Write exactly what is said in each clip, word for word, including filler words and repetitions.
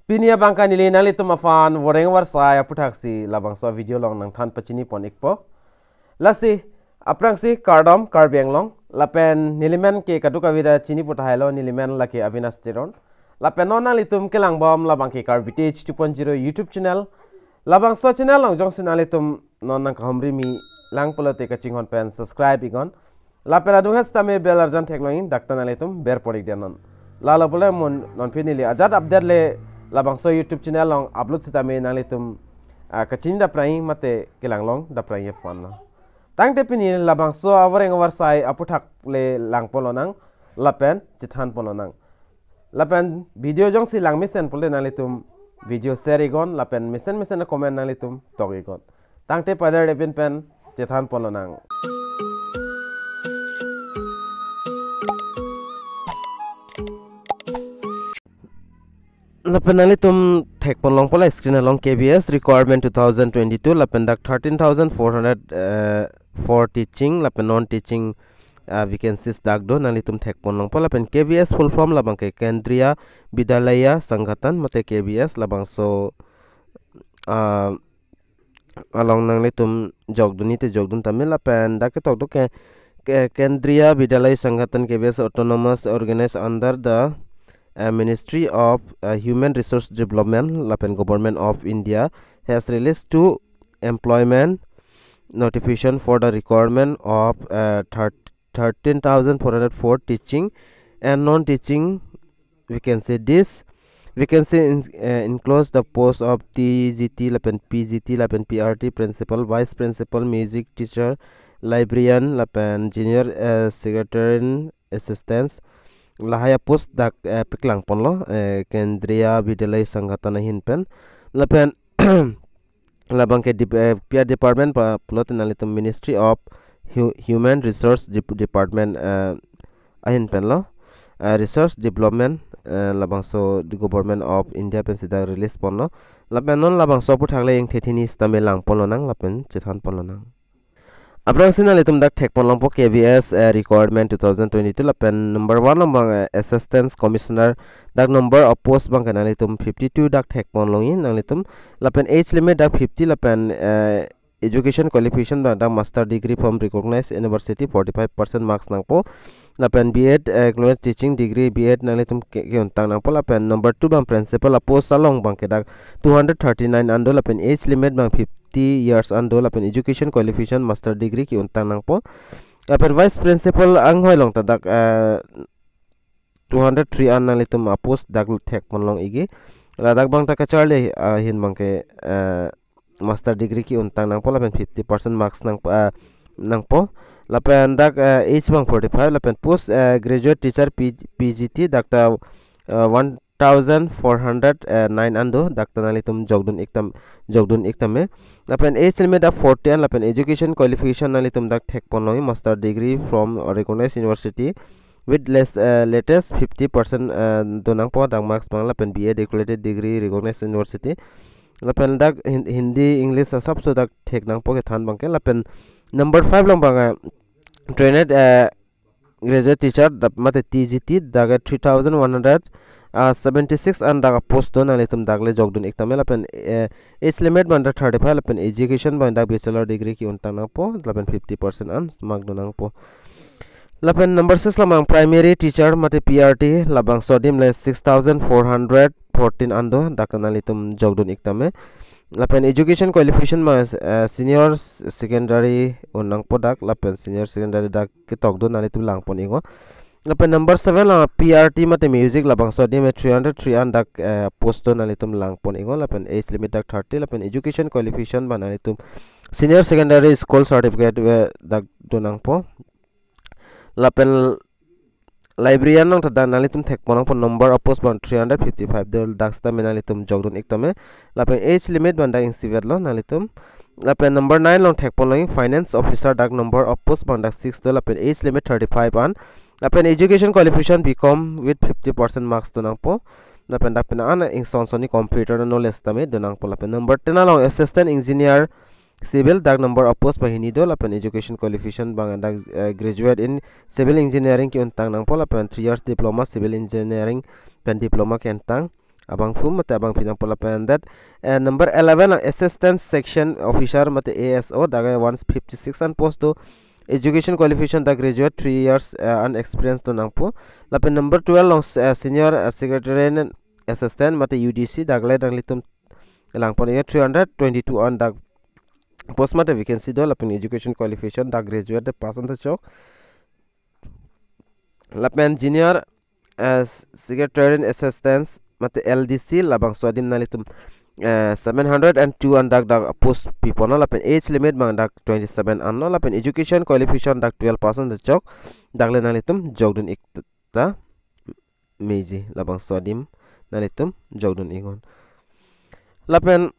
Pini abangke neli nanglitum aphan voreng varsai aputhaksi labangso video along nangthan pachini pon ikpo. Lasi, aphrangsi kardom Karbi Anglong, lapen nelimen ke kadokave ta chini pu tahai lo, nelimen lake Avinash Teron. Lapen non nanglitum kelangbom labangke Karbi Tech two point zero YouTube channel. Labangso channel along jongsi nanglitum non nangkahumri mi lang pulote kachinghon pen subscribe iknon. Lapen adung hes tame bell arjan theklongji, dak ta nanglitum ber pon ik dei non. Lalo pule mo non pini neli ajat update le labangso YouTube channel along upload sitame nanglitum, ah, kachini daprangji mate kelang long daprangji aphan lo. Tangte pini labangso avoreng varsai aputhak le lang pon lonang, lapen chethan pon lonang. Lapen video jongsi lang mesen pulote nanglitum video share iknon, lapen mesen mesen comment nanglitum tok iknon. Tangte padar depin pen chethan pon lonang. Lapen nanglitum thek pon longpo la screen along K V S requirement two thousand twenty-two, lapen dak thirteen thousand four hundred, eh, for teaching, lapen non teaching, ah, vacancies dak do, nanglitum thek pon longpo. Lapen K V S full form labangke Kendriya Vidyalaya Sangathan mate K V S, labangso, ah, along nanglitum jokdun ite jokdun tame. Lapen dak ketok do ke, ke Kendriya Vidyalaya Sangathan, K V S, autonomous, organized under the, uh, Ministry of, uh, Human Resource Development lapen Government of India, has released two employment notification for the requirement of, uh, thir-, thirteen thousand four hundred four teaching and non-teaching vacancy. This vacancy in, uh, includes the post of T G T lapen P G T lapen P R T, principal, vice principal, music teacher, librarian lapen junior, uh, secretarian assistants. Lahai apost dak, uh, paklang ponlo, uh, Kendriya Vidyalaya Sangathan ahin pen. Lapen labangke dep-, eh, P R department pa pulote nanglitum Ministry of Hu-, Human Resource Dep-, Department, eh, ahin pen lo. Eh, Resource Development, eh, labangso the Government of India pensi dak release ponlo. Lapen non labangso aputhak le ingthe thini sitame lang pon lonang lapen chethan pon lonang. Aphrangsi nanglitum dak thek pon longpo K V S, eh, requirement two thousand twenty-two, lapen number one along abang, eh, Assistant Commissioner, dak number of post abangke nanglitum fifty-two dak thek pon longji nanglitum, lapen age limit dak fifty, lapen, eh, education qualification abang dak master degree from recognized university, forty-five percent marks nangpo, lapen B Ed, eh, equivalent teaching degree, B Ed nanglitum ke, ke-untang nangpo, lapen number two abang principal apost along abangke dak two hundred thirty-nine an do, lapen age limit abang fifty years an do, lapen education qualification master degree ke-untang nangpo. Lapen vice principal anghoi along ta dak, eh, two hundred three an nanglitum apost dak thek pon long ikji. Ladak abang ta kacharli, ah, ahin abangke, eh, master degree ke-untang nangpo, lapen fifty percent marks nang, ah, nangpo. Lapen dak, eh, age abang forty-five, lapen post, eh, graduate teacher P-, P G T dak ta, eh, one thousand four hundred nine an do, dak ta nanglitum jokdun ik tam, jokdun ik tame. Lapen age limit dak forty an, lapen education qualification nanglitum dak thek pon longji master degree from recognized university with less, eh, latest fifty percent, eh, do nangpo dak marks abang, lapen B Ed equivalent degree recognized university. Lapen dak Hin-, Hindi, English asapso dak thek nangpo kethan abangke. Lapen number five along abang, eh, trained, eh, graduate teacher dak mate T G T dak, eh, three thousand one hundred, ah, seventy-six an dak apost do, nanglitum dak le jokdun ik tame. Lapen, eh, age limit abang dak thirty-five, lapen education abang dak bachelor degree ke-untang nangpo, lapen fifty percent an mark do nangpo. Lapen number six along abang primary teacher mate P R T, labangso adim le six thousand four hundred fourteen an do, dak nanglitum jokdun ik tame. Lapen education qualification abang, eh, senior secondary un nangpo dak, lapen senior secondary dak ketok do, nanglitum lang pon iknon. Lapen number seven along P R T mate music, labangso adim le three hundred three an dak, eh, post do, nanglitum lang pon iknon, lapen age limit dak thirty, lapen education qualification abang nanglitum senior secondary school certificate, eh, dak do nangpo. Lapen librarian along ta dak nanglitum thek pon nangpo, number of post abang three hundred fifty-five do, dak sitame nanglitum jokdun ik tame. Lapen age limit abang dak ingsivet lo nanglitum. Lapen number nine along thek pon longji finance officer, dak number of post abang dak six do, lapen age limit thirty-five an. Lapen education qualification B Com with fifty percent marks do nangpo. Lapen dak penang an ingson sonni computer knowledge tame do nangpo. Lapen number ten along assistant engineer civil, dak number of post abang hini do, lapen education qualification abang dak, eh, graduate in civil engineering ke-untang nangpo, lapen three years diploma civil engineering pen diploma ke-untang. abangphu mate abangphi nangpo. Lapen that, eh, number eleven, ah, assistant section officer mate A S O, dak one fifty-six an post do. Education qualification dak graduate three years, eh, an experience do nangpo. Lapen number twelve along, eh, senior, eh, secretariat assistant mate U D C, dak le nanglitum langpon iknon, three hundred twenty-two an dak post mate vacancy do. Lapen education qualification dak graduate de pass an ta chok. Lapen junior, eh, secretariat assistant mate L D C, labangso adim nanglitum, eh, seven hundred and two an dak, dak post piponlo. Lapen age limit abang dak twenty-seven anlo. Lapen education qualification dak twelve pass an ta chok. Dak le nanglitum jokdun ik ta meji, labangso adim nanglitum jokdun iknon. Lapen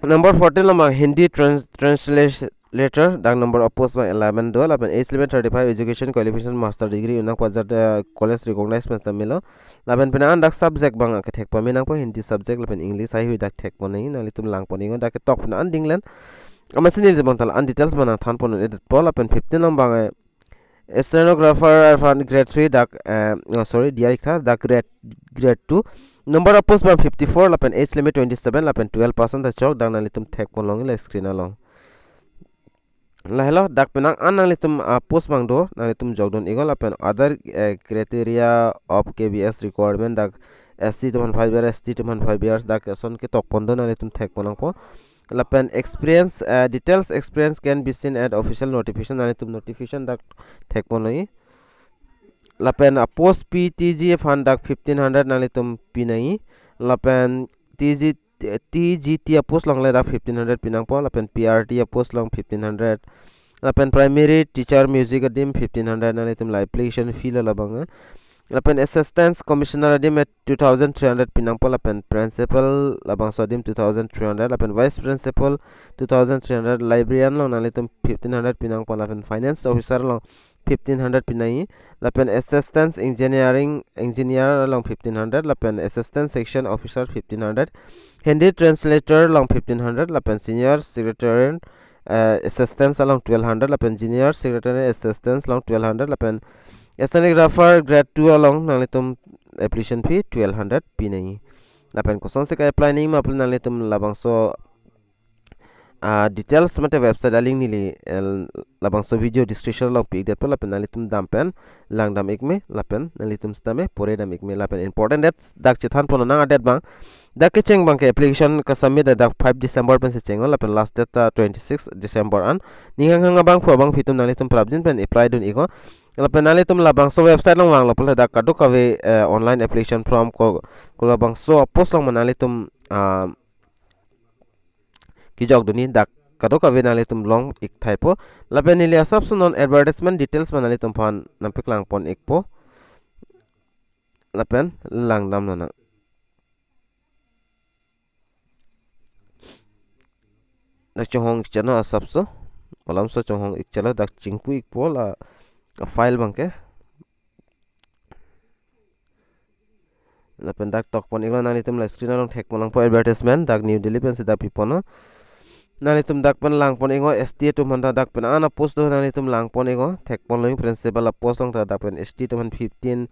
number fourteen along Hindi trans-, translator, dak number of post abang eleven do. Lapen age limit thirty-five, education qualification master degree unang pajar, eh, college recognized pen stamilo. Lapen penang an dak subject abang kethek pame nangpo, Hindi subject lapen English haihui dak thekpon nangji, nanglitum langpon iknon, dak ketok penang an dinglen. Amatsi neli abang ta la-an details abang nangthanpon un-edetpo. Lapen fifteen along abang, eh, stenographer aphan grade three dak, eh, oh, sorry, diarik tha, dak grade, grade two. Number of post abang fifty-four, lapen age limit twenty-seven, lapen twelve pass an ta chok. Dak nanglitum thekpon longji la screen along. Lahelo, dak penang an nanglitum, ah, post abang do, nanglitum jokdun iknon. Lapen other, eh, criteria of K V S requirement, dak S C atum aphan five years, S T atum aphan five years, dak ason ketokpon do, nanglitum thekpon nangpo. Lapen experience, eh, details experience can be seen at official notification, nanglitum notification dak thekpon longji. Lapen a post P T G aphan dak fifteen hundred nanglitum pi nangji. Lapen T G, T G T a post along le dak fifteen hundred pi nangpo. Lapen P R T a post along fifteen hundred. Lapen primary teacher music adim fifteen hundred, nanglitum la application fee lo labang, eh. Lapen assistant commissioner adim, eh, two thousand three hundred pi nangpo. Lapen principal labangso adim two thousand three hundred. Lapen vice principal two thousand three hundred. Librarian along nanglitum fifteen hundred pi nangpo. Lapen finance officer along fifteen hundred pi nangji. Lapen assistant engineering, engineer along fifteen hundred. Lapen assistant section officer fifteen hundred. Hindi translator along fifteen hundred. Lapen senior secretariat, eh, assistant along twelve hundred. Lapen junior secretariat assistant along twelve hundred. Lapen stenographer grade two along nanglitum application fee twelve hundred pi nangji. Lapen kosonsi ka-apply nangji ma pu nanglitum labangso, ah, details mate website a-link neli, eh, labangso video description along pi-ik detpo. Lapen nanglitum dam pen langdam ik me, lapen nanglitum sitame pore dam ik me. Lapen important date dak chethanpon nang a-date abang, dak kecheng abang ke application ka-submit dak five December pensi chenglo, lapen last date ta twenty-six December an. Ning hanghang abangphu abangphi atum nanglitum prapjin pen apply dun iknon. Lapen nanglitum labangso website along vanglo pulote dak kadokave, eh, online application form ko, ko labangso a post along ma nanglitum, ah, kejokdunji, dak kadokave nanglitum long ik thaipo. Lapen neli asapso non advertisement details abang nanglitum aphan nangpaklangpon ikpo. Lapen langdam nang. Dak chonghong ik chotlo asapso. Malomso chonghong ik chotlo, dak chingpu ikpo la file abang ke. Lapen dak tokpon iknon, nanglitum la screen along thekpon nangpo, advertisement dak New Delhi pensi dak piponlo. Nanglitum dak pen langpon iknon, S T atum aphan ta dak penang an a post do, nanglitum langpon iknon, thekpon longji. Principal a post along ta dak pen S T atum aphan fifteen,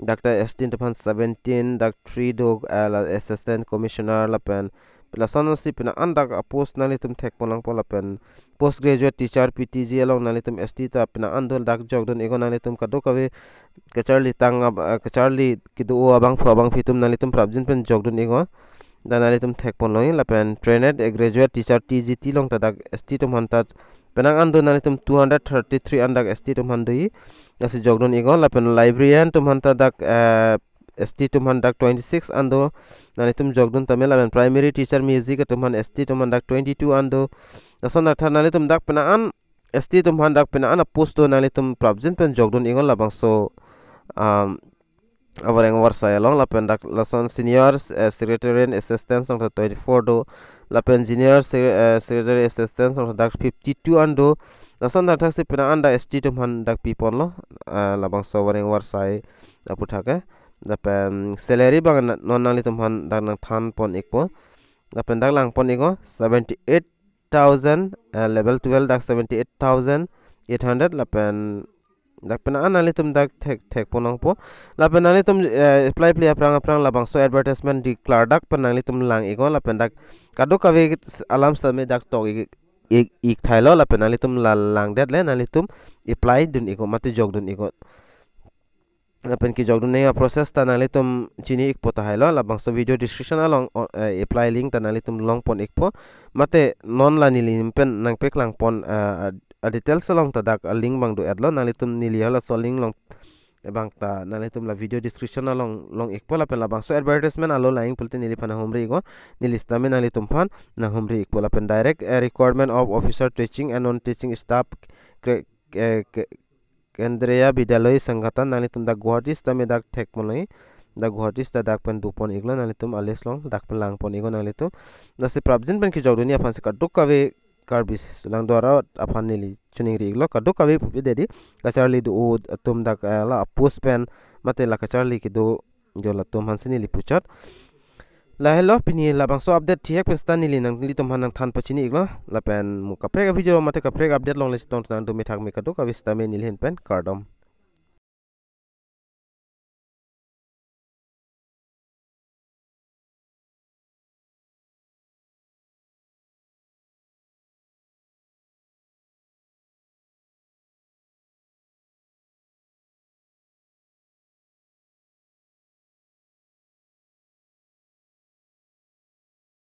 dak ta S T atum aphan seventeen, dak three do, eh, la assistant commissioner lapen, pen lasonsi penang an dak a post nanglitum thekpon nangpo. Lapen postgraduate teacher P T G along nanglitum S T ta penang an do, dak jokdun iknon. Nanglitum kadokave kacharli tang ab-, eh, kacharli kedo abangphu abangphi atum nanglitum prapjin pen jokdun iknon. Dak nanglitum thekpon longji. Lapen trained, eh, graduate teacher T G T along ta dak S T atum aphan ta penang an do, nanglitum two hundred thirty-three an dak S T atum aphan doji. Lasi jokdun iknon. Lapen librarian atum aphan ta dak, eh, S T atum aphan dak twenty-six an do, nanglitum jokdun tame. Lapen primary teacher music atum aphan S T atum aphan dak twenty-two an do. Lason dak tha nanglitum dak penang an S T atum aphan dak penang an a post do, nanglitum prapjin pen jokdun iknon labangso, um, avareng avarsai along. Lapen dak lason senior, eh, secretariat assistant along ta twenty-four do. Lapen junior se-, eh, secretariat assistant along ta dak fifty-two an do. Lason dak thaksi penang an dak S T atum aphan dak piponlo, eh, labangso avareng avarsai aputhak ke. Lapen salary abang na-, non nanglitum aphan dak nangthanpon ikpo. Lapen dak langpon iknon, seventy-eight thousand, eh, level twelve dak seventy-eight thousand eight hundred, lapen Dak pen an nanglitum dak thek, thek ponlongpo. Lapen nanglitum, eh, apply pli aphrang aphrang labangso advertisement declare dak pen nanglitum lang iknon, lapen dak kadokave alam sitame dak tok ik, ik, ik thailo, lapen nanglitum la langdetle nanglitum apply dun iknon mate jok dun iknon. Lapen kejok dun a-process ta nanglitum chini ikpo tahailo, labangso video description along, o, eh, apply link ta nanglitum long pon ikpo. Mate non la neli pen nangpeklang pon, eh, a, a-details along ta dak a-link abang do-etlo, nanglitum neli halaso link along abang ta nanglitum la video description along long ikpo, lapen labangso advertisement alo lang pulote neliphan nanghumri iknon, neli sitame nanglitumphan nanghumri ikpo. Lapen direct, eh, requirement of officer teaching and non-teaching staff kre-, eh, ke-, Kendriya Vidyalaya Sangathan, nanglitum dak Guwahati sitame dak thek ponlongji, dak Guwahati sita dak pen do pon iknon, nanglitum a-list along dak pen lang pon iknon nanglitum. Lasi prapjin pen kejok dunji aphan si kadokave Karbi Anglong do arat aphan neli choningri iklo, kadokave pupi dedi, kacharli do-o atum dak, eh, la a-post pen mate la kacharli kedo jo latum aphan si neli puchot. Lahelo pini labangso update thihek pen sita neli nanglitumphan nangthan pachini iklo, lapen mo kaprek a-video mate kaprek update along le chetong nang do methak me kadokave sitame neli ahin pen kardom.